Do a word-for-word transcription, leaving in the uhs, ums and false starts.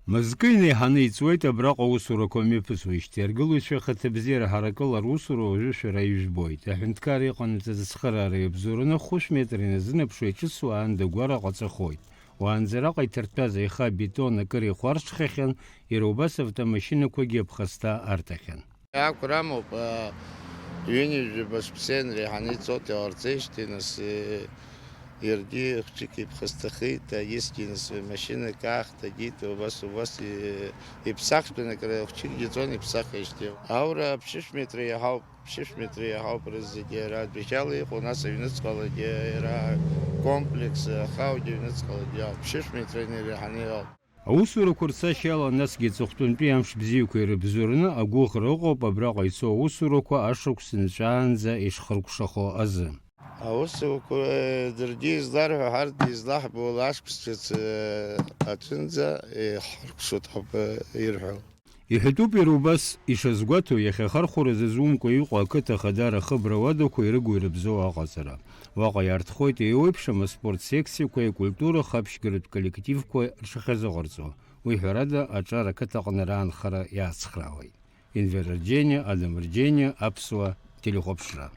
Мызкы инеиҳаны иҵуеит абраҟа аусурақәа мҩаԥысуеижьҭеи. Аргылаҩцәа ахаҭабзиара ҳаракыла русура уажәы шәара ижәбоит. Аҳәынҭқар иҟанаҵаз ацхыраара иабзоураны хәышә метр иназынаԥшуа иҿыцу аанда гәара ҟаҵахоит. Уаанӡа араҟа иҭырҭәаз аиха абетон акыр ихәарҽхахьан, иара убас автомашьынақәагьы аԥхасҭа арҭахьан. Ақәра амоуп, а, ҩынҩажәаба шықәса инреиҳаны ицоит, иҟарҵеижьҭеи, нас, э, иаргьы хәҷык иԥхасҭахеит, а, искгьы, нас, машьынак аахҭагеит, убас, убас, э, иԥсахтәын, акры хәҷыкгьы ҵуан, иԥсахижьҭеи. Аура ԥшьышә метра иаҳауп, ԥшьышә метра иаҳауп рызегьы, ара адәахьала иҟоу, нас аҩныҵҟалагьы, ара комплекс, ахаугьы аҩныҵҟалагьы иауп, ԥшьышә метра инреиҳаны иауп. Аусурақәа рцашьала, насгьы аҵыхәтәантәи амш бзиақәа ирыбзоураны агәыӷра ыҟоуп абраҟа ицо аусурақәа ашықәс нҵәаанӡа ишхыркәшахо азы. Аусурақәа, э, даргьы изларҳәо, ҳарҭгьы излаҳбо, ашықәс ҿыц, э, аҿынӡа, э, ҳаркәшоит ҳәа, э, ирҳәо. Иҳәатәуп иара убас, ишазгәаҭоу, иахьа ахархәара зызумкәа иҟоу ақыҭа ахадара ахыбра уадақәа ирыгу ирыбзоу аҟаҵара. Уаҟа иаартхоит еиуеиԥшым аспорт секциақәеи акультура хаԥшьгаратә коллективқәа ршахьазыҟарҵо. Уи, ҳәарада, аҿар ақыҭаҟны раанхара иаацхраауеит. Инвер Арџьениа, Адам Арџьениа, Аԥсуа телехәаԥшра.